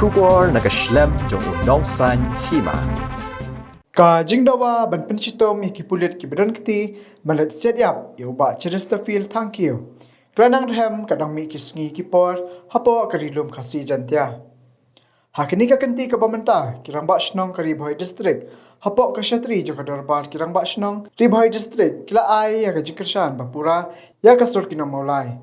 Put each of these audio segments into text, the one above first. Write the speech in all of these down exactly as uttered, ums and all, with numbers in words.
Khubor na ka shlem jong u nongsan hima. Ka jingdawa ban pynshitom ïa ki pulit kiba don kti ban leit siat ïap ïa u Bah Chesterfield Thangkhiew ka la nang rhem ka dang mih ki sngi ki por hapoh ka Ri Lum Khasi Jaiñtia. Ha kane ka kynti kaba mynta, ki rangbah shnong ka Ri Bhoi District hapoh ka shatri jong ka Dorbar ki rangbah shnong Ri Bhoi District ki la ai ïa ka jingkyrshan ba pura ïa ka sur ki nong Mawlai.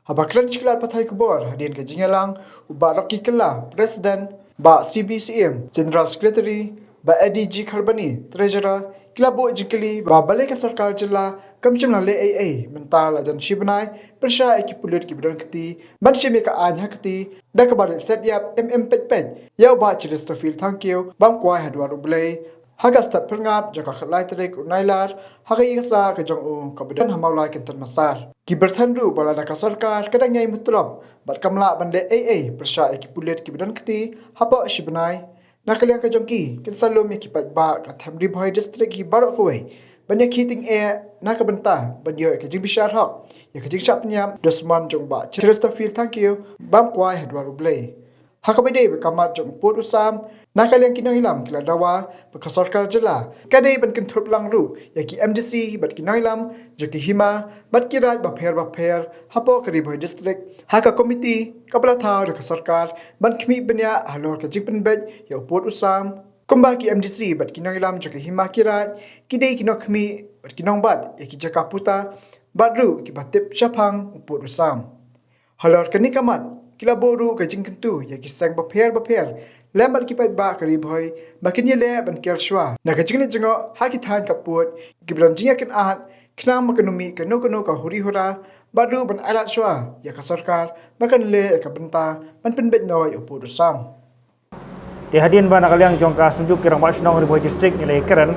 Haba kren sha ki lad pathai khubor hadien ka jingïalang, u Bah Rocky Kylla, President, Bah C B Syiem, General Secretary, Bah Eddie G Kharbani, Treasurer, ki la buh jingkylli ba balei ka sorkar jylla kam shym la leh ei ei mynta la jan shi bnai pyrshah ïa ki pulit kiba don kti ban shim ïa ka aiñ ha kti da kaba leit siat ïap em em peit peit ïa u Bah Chesterfield Thangkhiew bam kwai ha dwar U Blei ha ka step phyrngap jong ka khatlai tarik u Nailar ha ka ïing ka sah ka jong u kaba don ha Mawlai Kynton Massar. Ki byrthan ruh ba lada ka sorkar ka dang ïai mutlop bad kam lah ban leh ei ei pyrshah ïa ki pulit kiba don kti hapoh shi bnai, na ka liang ka jong ki, kin sa lum ïa ki paidbah ka them Ri Bhoi District hi baroh kawei ban ïakhih tyngeh na ka bynta ban ïoh ïa ka jingbishar hok ïa ka jingshah pynïap dusmon jong u Bah Chesterfield Thangkhiew bam kwai ha dwar U Blei. Ha kaba ïadei bad ka mat jong u pud u sam, na ka liang ki nongïalam ki la dawa ba ka sorkar jylla ka dei ban kynthup lang ruh ïa ki M D C bad ki nongïalam jong ki hima bad ki raid bapher bapher hapoh ka Ri Bhoi District ha ka komiti kaba la thaw da ka sorkar ban khmih bniah halor ka jingpynbeit ïa u pud u sam. Kumba ki M D C bad ki nongïalam jong ki hima ki raid ki dei ki nongkhmih bad ki nongbat ïa ki jaka puta bad ruh kiba tip shaphang u pud u sam. Halor kane ka mat, ki la buh ruh ka jingkyntu ïa ki seng bapher bapher lem bad ki paidbah ka Ri Bhoi ba kin ïaleh ban ker shuwa na ka jingleit jngoh ha ki thaiñ ka pud kiba don jingïakynad khnang ba kan ym mih kano kano ka huri hura bad ruh ban ailad shuwa ïa ka sorkar ba kan leh ïa ka bynta ban pynbeit noh ïa u pud u sam. Te hadien ba na ka liang jong ka Synjuk ki Rangbah Shnong Ri Bhoi District ngi la ïakren,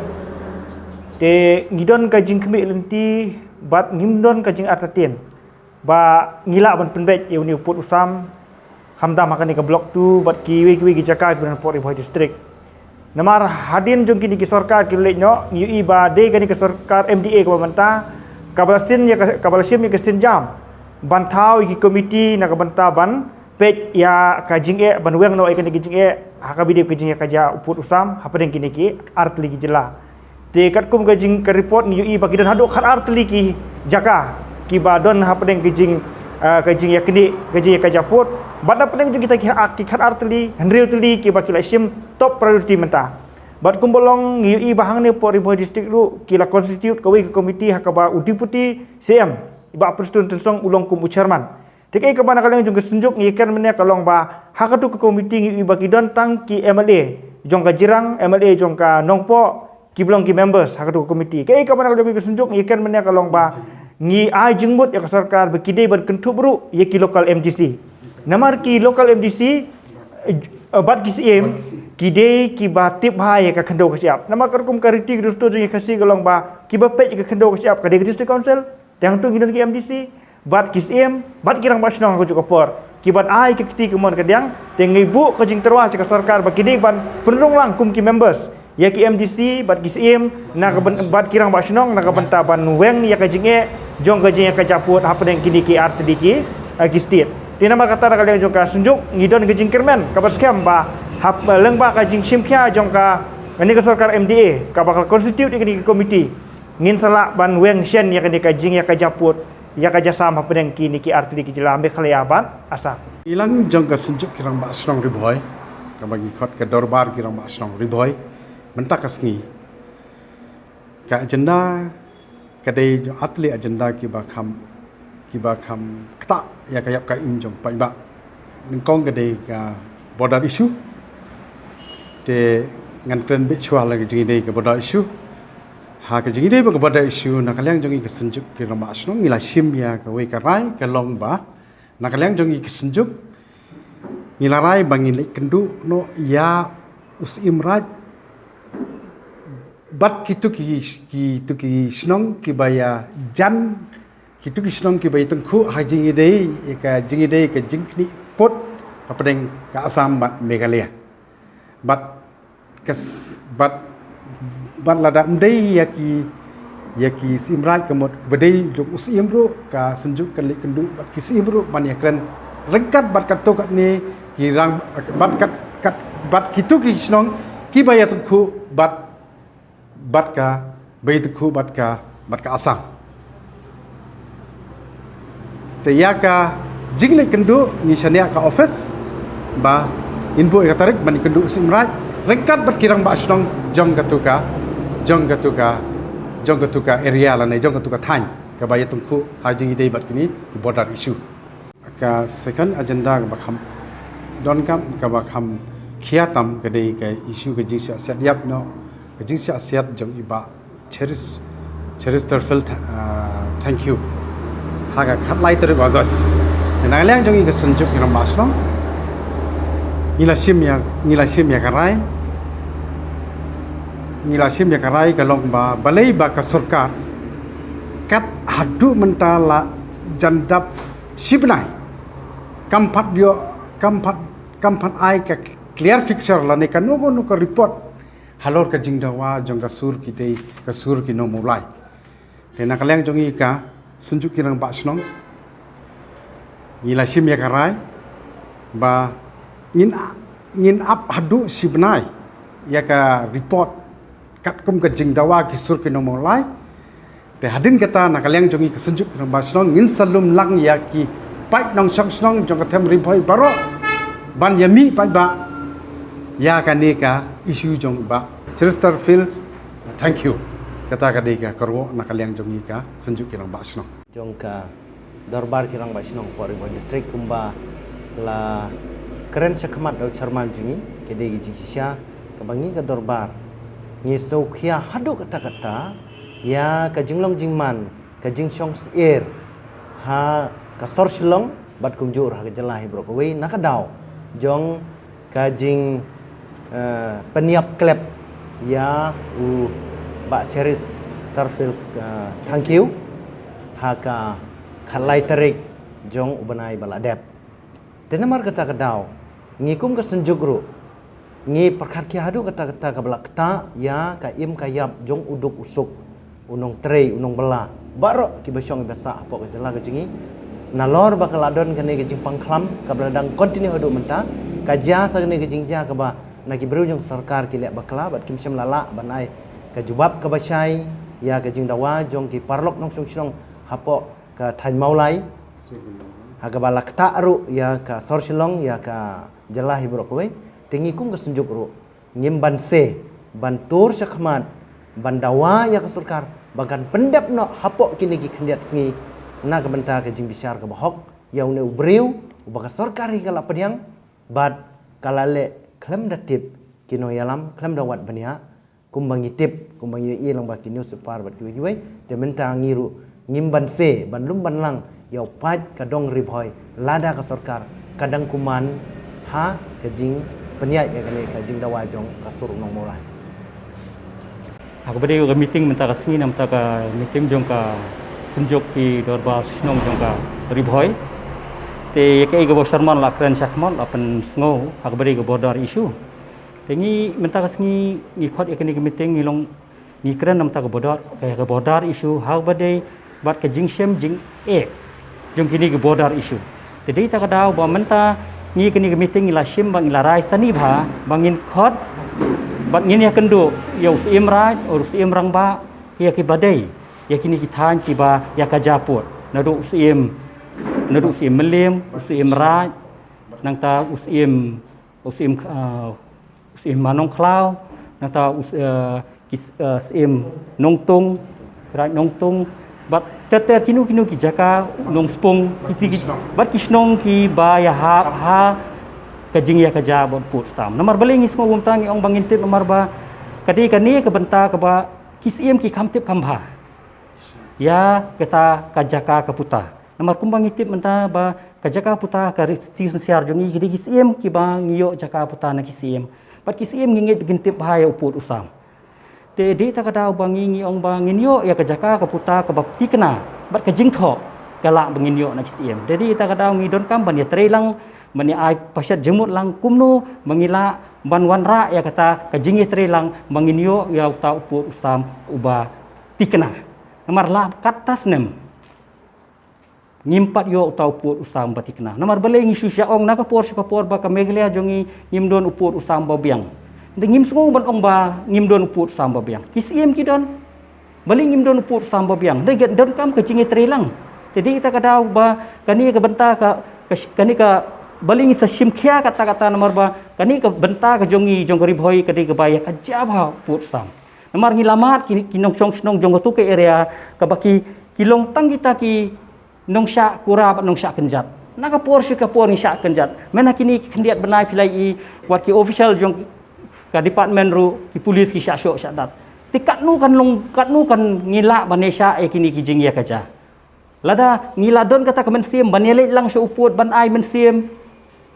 te ngi don ka jingkhmih lynti bad ngim don ka jingartatien ba ngi lah ban pynbeit ïa une u pud u sam, khamtam ha kane ka Block two bad kiwei kiwei ki jaka kiba don hapoh Ri Bhoi District. Namar hadien jong kine ki sorkar ki leit noh, ngi ïohi ba dei kane ka sorkar M D A kaba mynta kaba la shim ïa ka, kaba la shim ïa ka sienjam ban thaw ïa ki komiti na ka bynta ban peit ïa ka jingeh, ban weng noh ïa kane ka jingeh ha kaba ïadei ka jingeh ka jia u pud u sam hapdeng kine ki artylli ki jylla. Te katkum ka jing ka report ngi ïohi ba ki don haduh khatar tylli ki jaka kiba don hapdeng ka jing, ah, ka jingïaknieh ka jingeh ka jia pud. Bad hapdeng jong kita ki, ah, ki khatar tylli, hynriew tylli kiba ki la shim top priority mynta. Bad kumba long ngi ïohi ba hangne hapoh Ri Bhoi District ruh ki la constitute kawei ka komiti ha kaba u Deputy C M Bah Prestone Tynsong u long kum u chairman. Te kaei kaba na ka liang jong ka Synjuk ngi ïakren mynne ka long ba ha katu ka komiti ngi ïohi ba ki don tang ki M L A jong ka Jirang, M L A jong ka Nongpoh, kiba long ki members ha katu ka komiti. Kaei kaba na ka liang jong ka Synjuk ngi ïakren mynne ka long ba ngi ai jingmut ïa ka sorkar ba ki dei ban kynthup ruh ïa ki local M D C. Namar ki local M D C, eh, bad ki C M ki dei kiba tip bha ïa ka khyndew ka shyiap. Namar katkum ka riti ka dustur jong ngi Khasi ka long ba kiba peit ïa ka khyndew ka shyiap ka dei ka District Council. Te hangtu ngi don ki M D C bad ki C M bad ki rangbah shnong ha kajuh ka por kiban ai ka kti kamon kadiang. Te ngi buh ka jingtyrwa sha ka sorkar ba ki dei ban pynrung lang kum ki members ïa ki M D C bad ki C M na ka byn-, bad ki rangbah shnong na ka bynta ban weng ïa ka jingeh jong ka jingeh ka jia pud hapdeng kine ki artylli ki, eh, ki state. Te namar kata na ka liang jong ka Synjuk ngi don ka jingkyrmen kaba skhem ba hap, eh, lyngba ka jingshim khia jong kane ka sorkar M D A kaba ka constitute ïa kane ka komiti, ngin sa lah ban weng shen ïa kane ka jingeh ka jia pud, ïa ka jia sam hapdeng kine ki artylli ki jylla Meghalaya bad Assam. Ngi lang jong ka Synjuk ki Rangbah Shnong Ri Bhoi, kaba ngi khot ka Dorbar ki Rangbah Shnong Ri Bhoi mynta ka sngi, ka agenda ka dei jong artylli agenda kiba kham, kiba kham ktah ïa ka ïap ka im jong paidbah. Nyngkong ka dei ka border issue. Te ngan kren beit shuwa la ka jingïadei ka border issue. Ha ka jingïadei bad ka border issue na ka liang jong ngi ka Synjuk ki Rangbah Shnong ngi la shim ïa kawei ka rai ka long ba na ka liang jong ngi ka Synjuk ngi la rai ba ngin leit kynduh noh ïa u Syiem Raij bad kitu ki, kitu ki shnong kiba ïa jan, kitu ki shnong kiba ïa tyngkhuh ha jingïadei, ïa ka jingïadei ka jingknieh pud hapdeng ka Assam bad Meghalaya. Bad ka s-, bad, bad lada ym dei ïa ki, ïa ki Syiem Raij ka mut ba dei jong u Syiem ruh ka Synjuk kan leit kynduh bad ki Syiem ruh ban ïakren ryngkat bad katto katne Ki rang bad kat kat bad kitu ki shnong kiba ïatyngkhuh bad bad ka ba ïatyngkhuh bad ka bad ka Assam. Te ïa ka jingleit kynduh ngi shaniah ka office ba in buh ïa ka tarik ban kynduh u Syiem Raij ryngkat bad ki rangbah shnong jong katu ka jong katu ka jong katu ka area lane jong katu ka thaiñ kaba ïatyngkhuh ha jingïadei bad kine ki border issue. Ka second agenda kaba kham donkam kaba kham khia tam ka dei ka issue ka jingshah siat ïap noh ka jingshah siat jong i Bah Cheris Cheristerfield, ah, thank you. Ha ka khatlai tarik August. Te na ka liang jong i ka Synjuk ki rangbah shnong ngi la shim ïa ngi la shim ïa ka rai ngi la shim ïa ka rai ka long ba balei ba ka sorkar kat haduh mynta la jan dap shi bnai kam pat ïoh kam pat kam pat ai ka clear picture lane kano kano ka report halor ka jingdawa jong ka sur ki dei ka sur ki nongmulai. Te na ka liang jong i ka Synjuk ki rangbah shnong ngi la shim ïa ka rai ba ngin ngin ap haduh shi bnai ïa ka report katkum ka jingdawa ki sur ki nongmulai. Te hadien kata na ka liang jong i ka Synjuk ki rangbah shnong ngin sa lum lang ïa ki paid nongshong shnong jong ka them Ri Bhoi baroh ban ïa mih paidbah ïa kane ka issue jong i Bah Cheristerfield. Thank you. Kata ka dei ka kyrwoh na ka liang jong i ka Synjuk ki rangbah shnong. Jong ka dorbar ki rangbah shnong hapoh Ri Bhoi District kumba la kren shakhmat da u chairman jong i ka dei ka jingshisha kaba ngi ka dorbar ngi sngewkhia haduh katta katta ïa ka jinglong jingman ka jingshong syier ha ka sor Shillong bad kumjuh ruh ha ka jylla hi baroh kawei na ka daw jong ka jing, eh, pynïap klep ïa u Bah Cheristerfield, eh, Thangkhiew ha ka khatlai tarik jong u bnai ba la dep. Te namar kata ka daw ngi kum ka Synjuk ruh ngi pyrkhat khia haduh katta katta kaba la ktah ïa ka im ka ïap jong u duk u suk u nongtrei u nongbylla baroh kiba shong kiba sah hapoh ka jylla ka jong ngi. Nalor ba ka la don kane ka jingpang khlam kaba la dang continue haduh mynta ka jia sa kane ka jingjia kaba na ki briew jong sorkar ki leh bakla bad kim shym la lah ban ai ka jubab kaba shai ïa ka jingdawa jong ki paralok nongshong shnong hapoh ka thaiñ Mawlai ha kaba la ktah ruh ïa ka sor Shillong ïa ka jylla hi baroh kawei. Te ngi kum ka Synjuk ruh ngim banse ban tur shakhmat ban dawa ïa ka sorkar ba kan pyndep noh hapoh kine ki khyndiat sngi na ka bynta ka jingbishar kaba hok ïa une u briew uba ka sorkar hi ka la pdiang bad ka la leh khlem da tip ki nongïalam khlem da wad bniah kumba ngi tip kumba ngi ïohi lyngba ki newspaper bad kiwei kiwei. Te mynta ngi ruh ngim banse ban lum ban lang ïa u paid ka dong Ri Bhoi lada ka sorkar ka dang kumne ha ka jingpynïaid ïa kane ka jingdawa jong ka sur u nongmulai. Ha kaba dei ka meeting mynta ka sngi na mynta ka meeting jong ka Synjuk ki dorbar shnong jong ka Ri Bhoi. Te ïa kaei kaba u chairman la kren shakhmat la pynsngew ha kaba dei ka border issue. Te ngi mynta ka sngi ngi khot ïa kane ka meeting ngi long ngi kren na mynta ka border ka border issue ha kaba dei bad ka jingshim jingeh jong kine ki border issue. Te dei ta ka daw ba mynta ngi kane ka meeting ngi la shim ba ngi la rai sani bha ba ngin khot bad ngin ïakynduh ïa u Syiem Raij u Syiem Rangbah ïa kiba dei ïa kine ki thaiñ kiba ïa ka japut naduh u Syiem naduh u Syiem Mylliem u Syiem Raij nangta u Syiem u Syiem, ah, u Syiem Manongkhlaw nangta u, eh, ki, eh, Syiem Nongtung Raij Nongtung bad ter ter kino kino ki jaka Nongspung kiti ki bad ki shnong kiba ïahap ha ka jingïakajia bad pud tam. Namar balei ngi sngew kumta ngi ong ba ngin tip namar ba ka dei kane ka bynta kaba ki syiem ki kham tip kham bha ïa kata ka jaka ka puta. Namar kumba ngi tip mynta ba ka jaka puta ka ri- ti synshar jong ngi ki dei ki syiem kiba ngi ïoh jaka puta na ki syiem. Bad ki syiem ngi ngeit ba kin tip bha ïa u pud u sam. Te dei ta ka daw ba ngi ngi ong ba ngin ïoh ïa ka jaka ka puta kaba tikna bad ka jingthoh ka lah ba ngin ïoh na ki syiem. Te dei ta ka daw ngi donkam ban ïatrei lang ban ïa ai pashat jingmut lang kumno ba ngi lah ban wanrah ïa kata ka jingïatrei lang ba ngin ïoh ïa uta u pud u sam uba tikna. Namar la kat ta snem Ngim pat ïoh uta u pud u sam ba thikna. Namar balei ngi shu shah ong na ka por sha ka por ba ka Meghalaya jong ngi ngim don u pud u sam ba biang. Te ngim sngew ban ong ba ngim don u pud u sam ba biang. Ki syiem ki don. Balei ngim don u pud u sam ba biang. Te donkam ka jingïatreilang. Te dei ita ka daw ba kane ka bynta ka, ka sh-, kane ka balei ngi sa shim khia kata kata namar ba kane ka bynta ka jong ngi jong ka Ri Bhoi ka dei kaba ïa ka jia bha u pud u sam. Namar ngi la mad ki, ki nongshong shnong jong katu ka area kaba ki, ki long tang kita ki nongshah kura bad nongshah kynjat. Na ka por sha ka por ngi shah kynjat. Mynta kine ki khyndiat bnai phi la ïohi wat ki official jong ka department ruh ki police ki shah shoh shah dat. Te katno kan long, katno kan ngi lah ban ïa shah ïa kine ki jingïakajia. Lada ngi la don kata ka mynsiem ban ïaleit lang sha u pud ban ai mynsiem.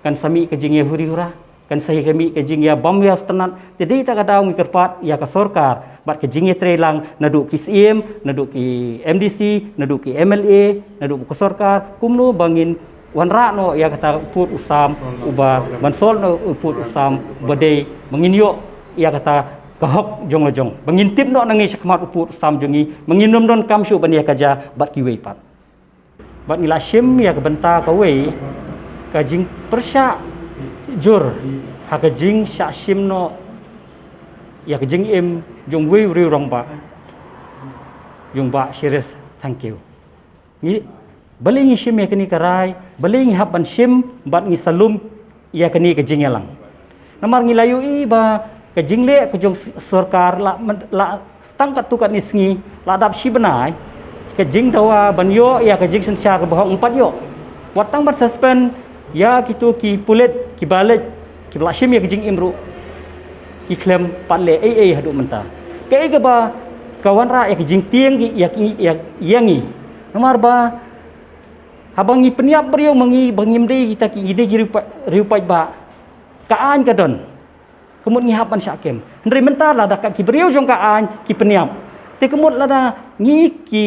Kan sa mih ka jingïahuri hura, kan sa mih ka jingïabam ïa sngewtynnat. Te dei ita ka daw ngi kyrpad ïa ka sorkar bad ka jingïatreilang naduh ki syiem, naduh ki M D C, naduh ki M L A, naduh ka sorkar, kumno ba ngin wanrah noh ïa kata u pud u sam uba ban solve noh u pud u sam ba dei ba ngin ïoh ïa kata ka hok jong la jong. Ba ngin tip noh na ngi shakhmat u pud u sam jong ngi, ba ngin ym donkam shuh ban ïakajia bad kiwei pat. Bad ngi la shim ïa ka bynta kawei ka jingpyrshah jur ha ka jingshah shim noh ïa ka jingim jong uwei u riew rangbah, jong Bah Shires Thangkhiew. Ngi, balei ngi shim ïa kane ka rai, balei ngi hap ban shim bad ngi sa lum ïa kane ka jingïalang. Namar ngi la ïohi ba ka jingleh ka jong s-, sorkar la, la tang katto katne sngi, la dap shi bnai ka jingdawa ban ïoh ïa ka jingsynshar kaba hok ym pat ïoh. Wat tang ban suspend ïa kito ki pulit kiba leit kiba la shim ïa ka jingim ruh ki khlem pat leh ei ei haduh mynta. Kaei kaba ka wanrah ïa ka jingtieng ïa ki, ïa, ïa ngi. Namar ba haba ngi pynïap briew ma ngi ba ngim dei kita ki, ngi dei ki riew pa-, riew paidbah. Ka aiñ ka don. Ka mut ngi hap ban shah kem. Hynrei mynta lada ka ki briew jong ka aiñ ki pynïap. Te ka mut lada ngi ki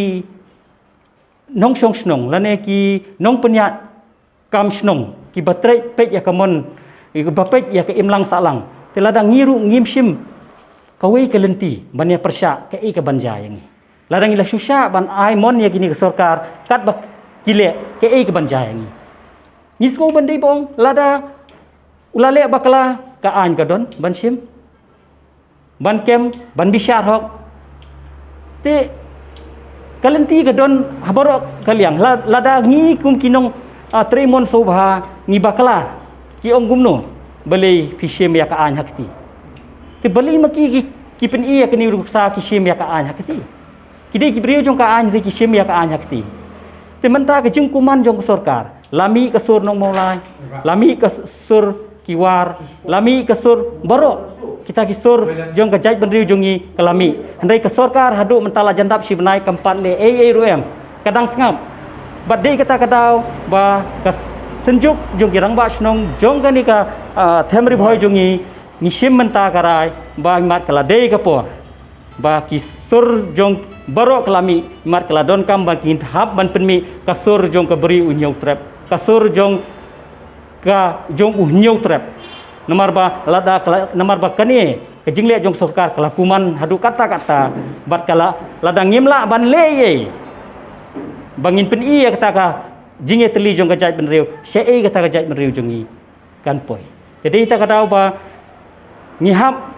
nongshong shnong lane ki nongpynïaid kam shnong kiba trei peit ïa ka mon, kiba peit ïa ka imlang sahlang. Te lada ngi ruh ngim shim kawei ka lynti ban ïa pyrshah kaei ka ban jia ïa ngi. Lada ngi la shu shah ban ai mon ïa kine ka sorkar katba ki leh kaei ka ban jia ïa ngi. Ngi sngew ban dei ba ong lada u la leh bakla ka aiñ ka don ban shim, ban kem, ban bishar hok. Te ka lynti ka don ha baroh ka liang. La-, lada ngi kum ki nong, ah, trei mon sngewbha ngi bakla, ki ong kumno, balei phi shim ïa ka aiñ ha kti. Te balei ma ki, ki, ki pyni ïa kane u nuksa ki shim ïa ka aiñ ha kti. Ki dei ki briew jong ka aiñ, ki shim ïa ka aiñ ha kti. Te mynta ka jingkuman jong ka sorkar, la mih ka sur Nongmawlai, la mih ka sur Kiwar, la mih ka sur baroh. Kita ki sur jong ka jaitbynriew jong ngi ka la mih. Hynrei ka sorkar haduh mynta la jan dap shi bnai kam pat leh ei ei ruh em. Ka dang sngap. Bad dei kata ka daw ba ka s-, synjuk jong ki rangbah shnong jong kane ka, ah, them Ri Bhoi jong ngi, ngi shim mynta ka rai ba imat ka la dei ka por ba ki sur jong baroh ka la mih, imat ka la donkam ba ki hap ban pynmih ka sur jong ka Bri u Hynñiewtrep, ka sur jong ka jong u Hynñiewtrep. Namar ba lada ka la, namar ba kane ka jingleh jong sorkar ka la kuman haduh katta katta, bad ka la, lada ngim lah ban leh ei ei ba ngin pyni ïa kata ka jingïatylli jong ka jaitbynriew, shaei kata ka jaitbynriew jong ngi kan poi. Te dei ita ka daw ba ngi hap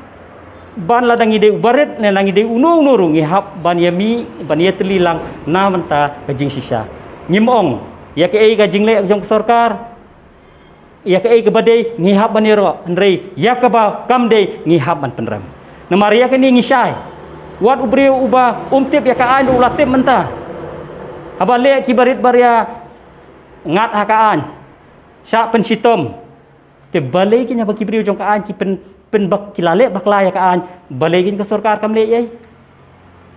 ban, lada ngi dei u barit ne lada ngi dei uno uno ruh, ngi hap ban ïa mih, ban ïatylli lang na bynta ka jingshisha. Ngim ong ïa kaei ka jingleh jong ka sorkar, ïa kaei kaba dei ngi hap ban ïaroh, hynrei ïa kaba kam dei ngi hap ban pynrem. Namar ïa kane ngi shai. Wat u briew uba um tip ïa ka aiñ ruh u la tip mynta. Haba leh ki barit baria ngat ha ka aiñ, shah pynshitom. Te balei kin, haba ki briew jong ka aiñ ki pyn, pyn bak, ki la leh bakla ïa ka aiñ, balei kin ka sorkar kam leh ei ei.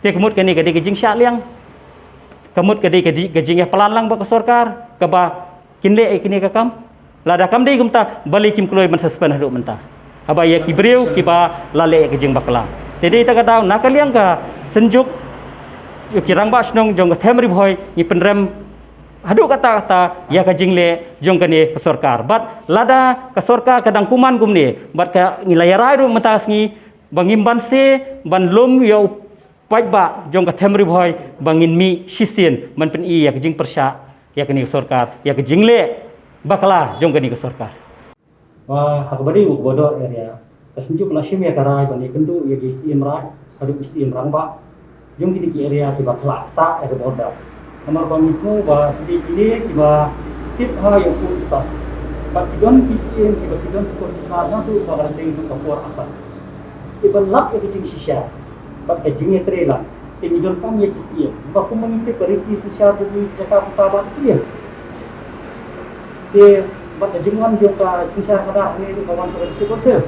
Te ka mut kane ka dei ka jingshah liang. Ka mut ka dei ka ji-, ka jingïaplan lang bad ka sorkar kaba kin leh ei kine ka kam. Lada kam dei kumta, balei kim kloi ban suspend haduh mynta. Haba ïa ki briew kiba la leh ïa ka jingbakla. Te dei ita ka daw na ka liang ka synjuk, ki rangbah shnong jong ka them Ri Bhoi ngi pynrem haduh katta katta ïa ka jingleh jong kane ka sorkar. Bad lada ka sorkar ka dang kuman kumne, bad ka ngi la ïarai ruh mynta ka sngi ba ngim banse ban lum ïa u paidbah jong ka them Ri Bhoi ba ngin mih shisien ban pyni ïa ka jingpyrshah ïa kane ka sorkar, ïa ka jingleh bakla jong kane ka sorkar. Ba ha kaba dei u Gwador area, ka Synjuk la shim ïa ka rai ban ïakynduh ïa ki Syiem Raid haduh ki Syiem Rangbah jong kine ki area kiba khlak ktah ïa ka border. Namar ba ngi sngew ba kine kine kiba tip ha ïa u pud u san, bad ki don ki Syiem kiba ki don ki por ki sla naduh ba ka la dei ka por asat. Te ban lap ïa ka jingshisha bad ka jingïatreilang, te ngi donkam ïa ki Syiem. Ba kumba ngi tip ka riti synshar jong ngi jaka kumta bad Syiem. Te bad ka jingwan jong ka synshar khadar hangne ruh ka wan sha ka District Council.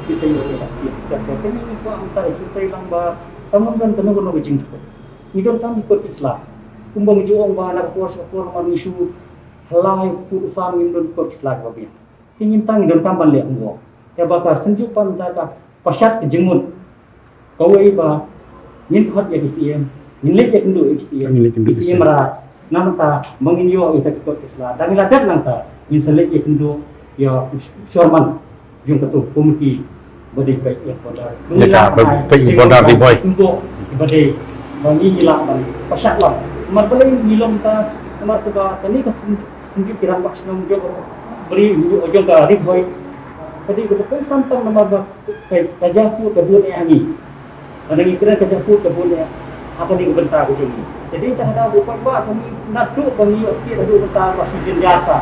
Te sa ïoh ïa ka Syiem. Te te ngi kwah mynta ka jingtreilang ba kam don kano kano ka jingdukut. Ngi donkam ki kot ki sla. Kumba ngi ju ong ba na ka por sha ka por namar ngi shu halai pud u san, ngim don kot ki sla kiba biang. Te ngim tang ngi donkam ban leh kumno. Ïa ba ka Synjuk pat mynta ka pashat ka jingmut kawei ba ngin khot ïa ki Syiem, ngin leit ïakynduh ïa ki Syiem, ngin leit ïakynduh ki Syiem Raid. Na mynta ba ngin ïoh ïa kita ki kot ki sla, dang ïa la dep nangta ngin sa leit ïakynduh ïa u chairman jong katu ka komiti ba dei peit ïa ka border. Ïa ka peit ïa ka border, Ri Bhoi. Symboh ba dei ba ngi ngi lah ban pashat lang. Namar balei ngi long ta, namar kaba kane ka Syn- Synjuk ki Rangbah Shnong jong ka Ri, jong ka Ri Bhoi. Ka dei kaba kongsan tam namar ba ka, ka jingpud ka bun eh ha ngi. Lada ngi kren ka jingpud ka bun eh ha kane ka bynta ka jong ngi. Te dei tang haba u paidbah jong ngi naduh ba ngi ïoh state haduh mynta ba shu jynjar sa.